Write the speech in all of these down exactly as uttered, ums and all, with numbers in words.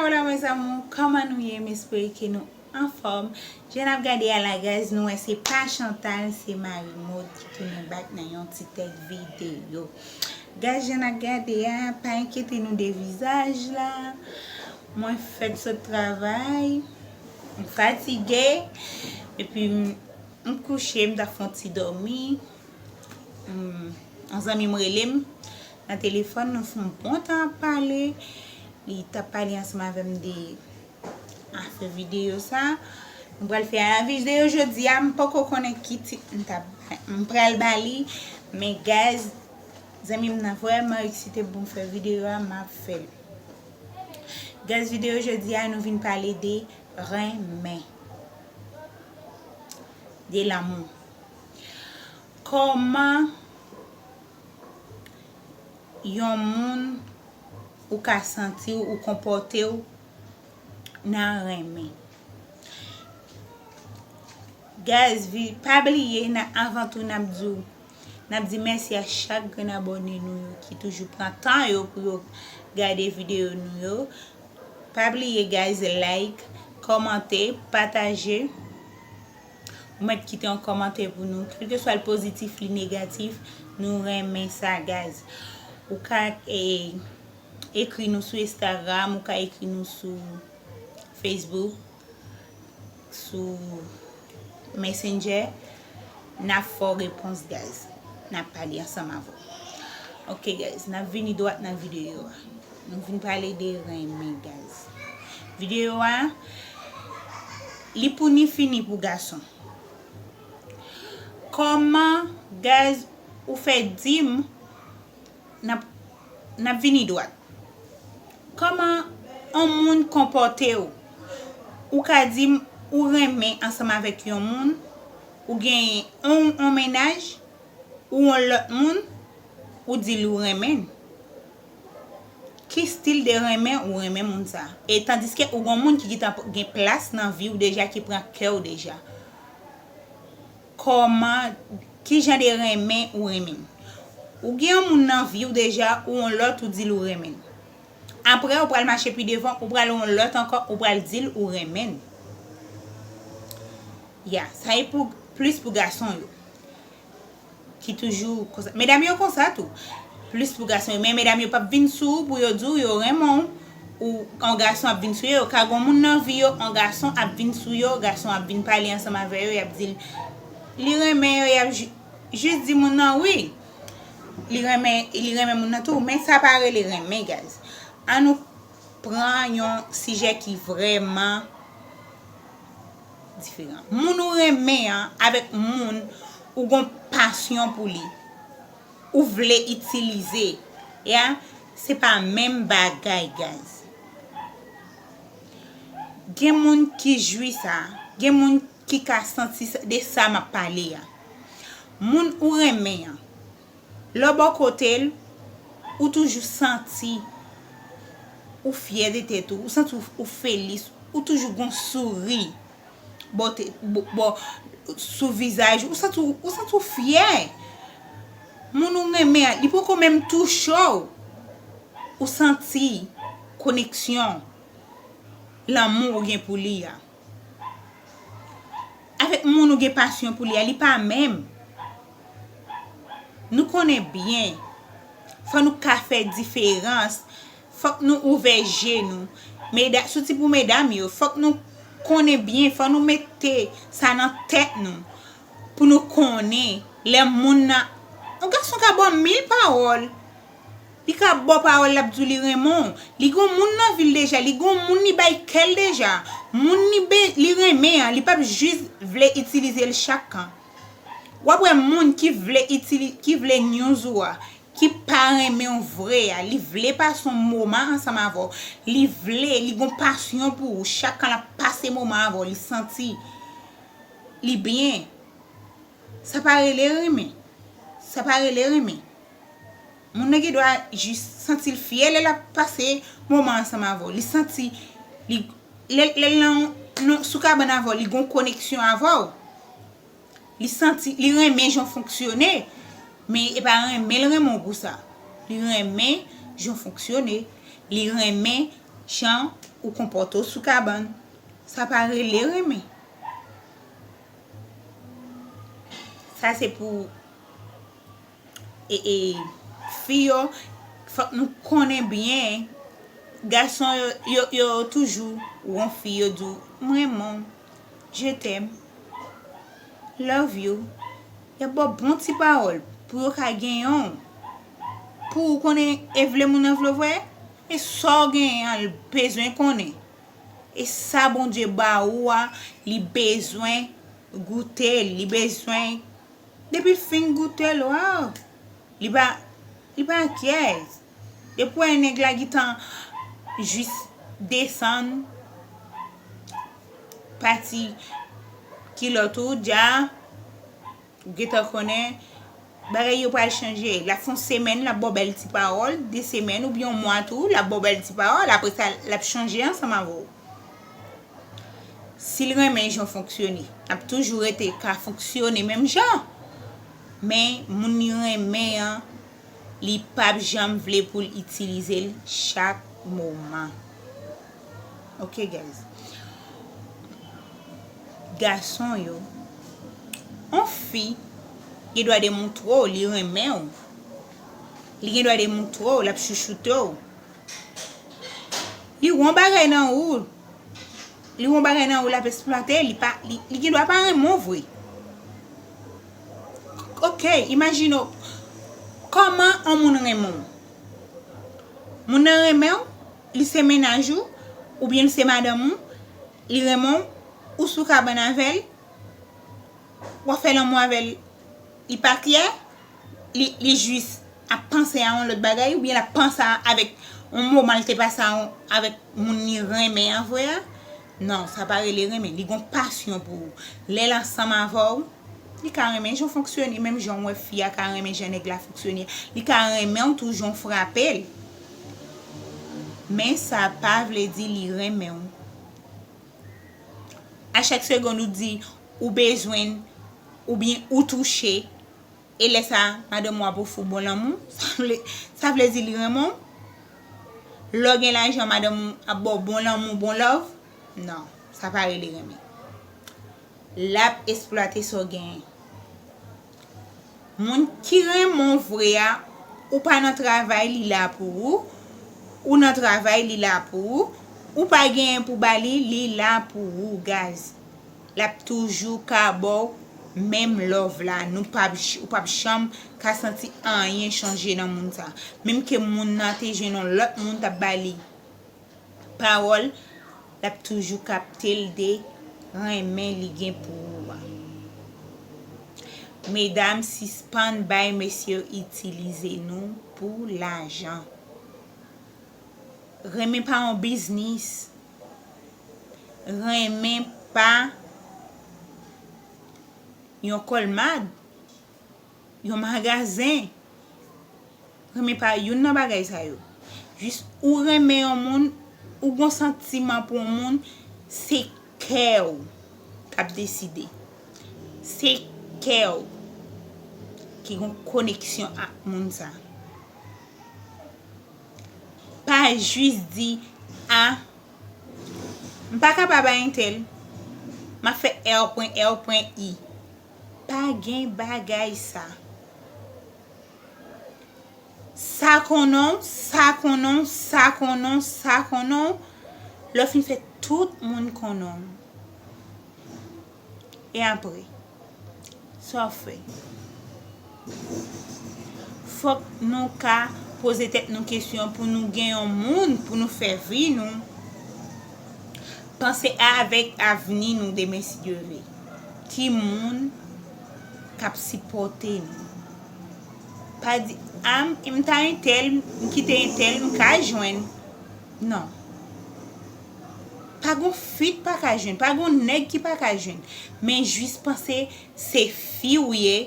Hola mes amours, kòman nou ye? M espere ke nou anfòm. Jan n ap gade a la, guys, nou wè se pa Chantal, se Marie Maude ki tounen back nan yon ti tèt videyo. Guys, jan n ap gade a, pa enkyete nou de vizaj la. Mwen fèk sot travay, m fatige, epi m, m kouche, m ta fè yon ti dòmi. M, yon zanmi m rele m nan telefòn, nou fè yon bon tan ap pale. Li t ap pale ansanm avè m de afè videyo sa. M pral fè a videyo jodi a, m poko konnen ki tit m t ap, m pral ba li. Men guys, zanmi m nan vrèman eksite pou m fè videyo a, m ap fè l. Guys, videyo jodi a, nou vin pale de renmen. De lanmou. Kòman yon moun ou ka santi w, ou konpòte w nan renmen? Guys, vi, pa bliye, n a, avan tou, n ap di w, n ap di mèsi a chak grenn abòne nou yo ki toujou pran tan yo pou yo gade videyo nou yo. Pa bliye, guys, like, kòmante, pataje. Ou mèt kite yon kòmantè pou nou, kèlkeswa l pozitif, li negatif, nou renmen sa, guys. Ou ka, eh, ekri nou sou Instagram, ou ka ekri nou sou Facebook, sou Messenger. N ap fè w repons, guys. N ap pale ansanm avè w. Ok, guys, n ap vini dwat nan videyo a. Nou vin pale de renmen, guys. Videyo a, li pou ni fini pou gason. Kòman, guys, ou fè di m, n ap, n ap vini dwat. Kòman yon moun konpòte w? Ou ka di m ou renmen ansanm avèk yon moun, ou gen yon, yon mennaj, ou yon lòt moun, ou di l ou renmen l. Ki stil de renmen ou renmen moun sa? E tandiske ou gon moun ki gentan gen plas nan vi w deja, ki pran kè w deja. Kòman, ki jan de renmen ou renmen l? Ou gen yon moun nan vi w deja, ou yon lòt, ou di l ou renmen l. Apre, ou pral mache pi devan, ou pral yon lòt ankò, ou pral di l ou renmen l. Ya, sa e pou, plis pou gason yo. Ki toujou konsa. Medam yo konsa tou. Plis pou gason yo. Men medam yo p ap vin sou ou pou yo di w yo renmen w. Ou, yon gason ap vin sou yo. Yo ka gon moun nan vi yo, yon gason ap vin sou yo, gason ap vin pale ansanm avè yo, y ap di l, li renmen yo, y ap ju-, jis di moun nan wi. Li renmen, li renmen moun nan tou. Men sa pa rele renmen, guys. An nou pran yon sijè ki vrèman diferan. Moun ou renmen an, avèk moun ou gon pasyon pou li, ou vle itilize, ya, se pa menm bagay, guys. Gen moun ki jwi sa, gen moun ki ka santi sa, de sa m ap pale a. Moun ou renmen an, lè w bò kote l, ou toujou santi ou fyè de tèt ou, ou santi ou, ou felis, ou toujou gon souri bò te-, bò, bò, sou vizaj ou, ou santi ou, ou santi ou fyè. Moun ou renmen an, li poko menm touche w, ou santi koneksyon, lanmou ou gen pou li a. Avèk moun ou gen pasyon pou li a, li pa menm. Nou konnen byen. Fò nou ka fè diferans. Fòk nou ouvè je nou. Meda-, soti pou medam yo, fòk nou konnen byen, fò nou mete sa nan tèt nou. Pou nou konnen, lè moun nan, yon gason ka ba w mil pawòl. Li ka ba w pawòl, l ap di w li renmen w. Li gon moun nan vi l deja, li gon moun li bay kè l deja. Moun li be-, li renmen an, li p ap jis vle itilize l chak kan. W ap wè moun ki vle itili-, ki vle news ou a, ki pa renmen w vre a, li vle pase yon moman ansanm avè w. Li vle, li gon pasyon pou ou. Chak kan l ap pase moman avè w, li santi li byen. Sa pa rele renmen. Sa pa rele renmen. Moun nan gen dwa jis santi l fyè lè l ap pase moman ansanm avè w. Li santi, li, lè, lè l nan, nan, sou kabann avè w, li gon koneksyon avè w. Li santi, li renmen jan w fonksyone. Men e pa renmen l renmen w pou sa. Li renmen jan w fonksyone. Li renmen jan ou konpòte w sou kabann. Sa pa rele renmen. Sa se pou e, e, fi yo, fòk nou konnen byen, gason yo, yo, yo toujou wè yon fi, yo di w, "M renmen w, je t'aime, love you." Y ap ba w bon ti pawòl pou yo ka genyen w. Pou ou konnen e vle moun nan vle w vre, e sa w genyen an, l bezwen konnen. E sa Bondye ba ou a, li bezwen goute l, li bezwen, depi l fin goute l, waw, li pa, li pa enkyè. Depi w wè nèg la gentan jis desann pati kilòt ou, dja, ou gentan konnen bagay yo pral chanje. L ap fè yon semèn, l ap ba w bèl ti pawòl, de semèn oubyen yon mwa tou, l ap ba w bèl ti pawòl, apre sa, l ap chanje ansanm avè w. Si l renmen jan w fonksyone, l ap toujou rete ka fonksyone menm jan. Men, moun li renmen an, li p ap janm vle pou l itilize l chak moman. Ok, guys. Gason yo, yon fi gen dwa demoutre w li renmen w. Li gen dwa demoutre w l ap chouchoute w. Li wè yon bagay nan ou. Li wè yon bagay nan ou, l ap eksplwate, li pa, li, li gen dwa pa renmen w vre. Ok, imajine w, kòman yon moun renmen w? Moun nan renmen w, li se mennaj ou, oubyen li se madanm ou, li renmen w, ou sou kabann avè l, w ap fè lanmou avè l, li pa kyè, li, li jis ap panse a yon lòt bagay, oubyen l ap panse a, avèk yon moman l te pase a, avèk moun li renmen an vre a. Non, sa pa rele renmen. Li gon pasyon pou ou. Lè l ansanm avè w, li ka renmen jan w fonksyone, menm jan w wè fi a ka renmen jan nèg la fonksyone. Li ka renmen w tou jan w frape l. Men sa pa vle di li renmen w. A chak segonn ou di ou bezwen l, oubyen ou touche, e lè sa, madanm ou ap ofri w bon lanmou, sa vle, sa vle di li renmen w. Lè w gen lajan, madanm ou ap ba w bon lanmou, bon love. Non, sa pa rele renmen. L ap eksplwate sa w genyen. Moun ki renmen w vre a, ou pa nan travay, li la pou ou. Ou nan travay, li la pou ou. Ou pa genyen pou ba li, li la pou ou, guys. L ap toujou ka ba w menm love la. Nou p ap j-, ou p ap janm ka santi anyen chanje nan moun sa. Menm ke moun nan te jwenn yon lòt moun t ap ba li pawòl, l ap toujou kapte l de renmen li gen pou ou a. Medam, sispann bay mesye yo itilize nou pou lajan. Renmen pa yon biznis. Renmen pa yon kòlmad, yon magazen. Renmen pa youn nan bagay sa yo. Jis ou renmen yon moun, ou gon santiman pou yon moun, se kè w k ap deside. Se kè w ki gon koneksyon ak moun sa. Pa jis di, "A, m pa kapab a entèl, m ap fè R pwen R pwen I." Pa gen bagay sa. Sa konnen w, sa konnen w, sa konnen w, sa konnen w. Lè w fin fè tout moun konnen w. E apre, sa w fè? Fòk nou ka poze tèt nou kesyon pou nou gen yon moun pou nou fè vi nou. Panse avèk avni nou demen, si Dye vle. Ki moun k ap sipòte nou? Pa di, "A, m, m ta entèl, m kite entèl, m ka jwenn." Non. Pa gon fi k pa ka jwenn, pa gon nèg ki pa ka jwenn. Men jis panse se fi w ye,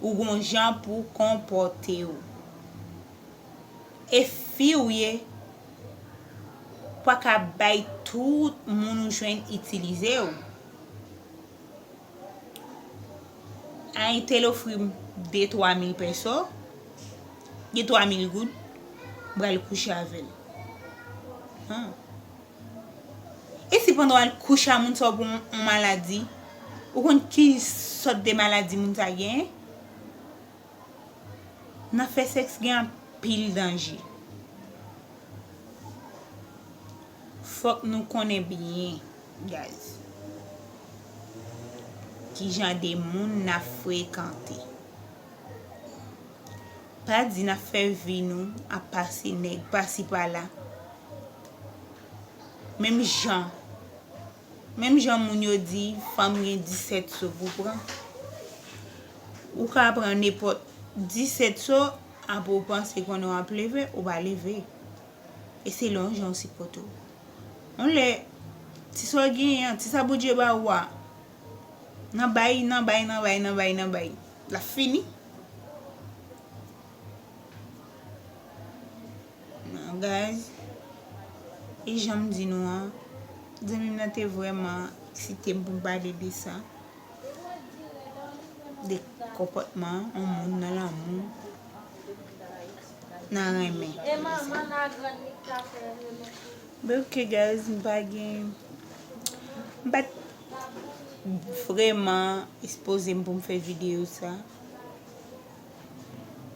ou gon jan pou w konpòte w. E fi w ye, ou pa ka bay tout moun ou jwenn itilize w. A, entèl ofri m de twa mil pèso, de twa mil goud, m pral kouche avè l. An. E si pandan w al kouche a moun sa w pran yon, yon maladi, ou konn ki sòt de maladi moun sa genyen? Nan fè sèks gen anpil danje. Fòk nou konnen byen, guys, ki jan de moun n ap frekante. Pa di n ap fè vi nou ap pase nèg pasi pala. Menm jan, menm jan moun yo di fanm gen disèt so pou pran. Ou ka pran nenpòt disèt so, apre w panse konnen w ap leve, ou pa leve. E se lè yon jan w sipòte w. Yon lè, ti sa w genyen an, ti sa Bondye ba ou a, nan bay, nan bay, nan bay, nan bay, nan bay, l ap fini. Non, guys. E jan m di nou an, zanmi m nan te vrèman eksite m pou m pale de sa. De konpòtman yon moun nan lanmou, nan renmen. Men ok, guys, m pa gen, m pa t vrèman ekspoze m pou m fè videyo sa.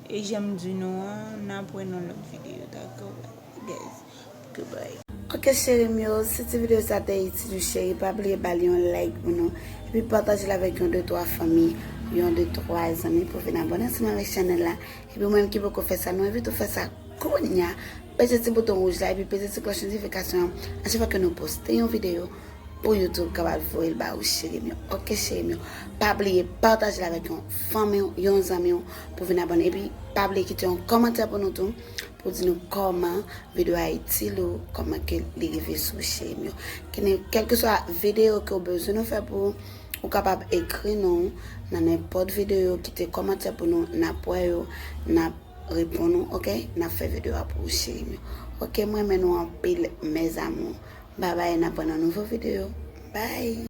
E jan m di nou an, n ap wè nan lòt videyo, dakò, guys? Goodbye. Ok, cheri m yo, si ti videyo sa te itil ou, cheri, pa bliye ba li yon like pou nou. Epi pataje l avèk yon de twa fanmi, yon de twa zanmi pou vin abòne ansanm avèk chanèl la. Epi ou menm ki poko fè sa, nou envite w fè sa kounye a. Peze ti bouton wouj la, epi peze ti klòch notifikasyon an. A chak fwa ke nou poste yon videyo, pou YouTube kapab voye l ba ou, cheri m yo. Ok, cheri m yo. Pa bliye pataje l avèk yon fanmi w, yon zanmi w pou vin abòne. Epi pa bliye kite yon kòmantè pou nou tou, pou di nou kòman videyo a itil ou, kòman ke li rive sou ou, cheri m yo. Kene, kèlkeswa videyo ke w bezwen nou fè pou ou, ou kapab ekri nou nan nenpòt videyo, kite kòmantè pou nou, n ap wè yo, n ap reponn ou, ok? N ap fè videyo a pou ou, cheri m yo. Ok, m renmen nou anpil, mes amours. Babay, n ap wè nan nouvo videyo. Bye!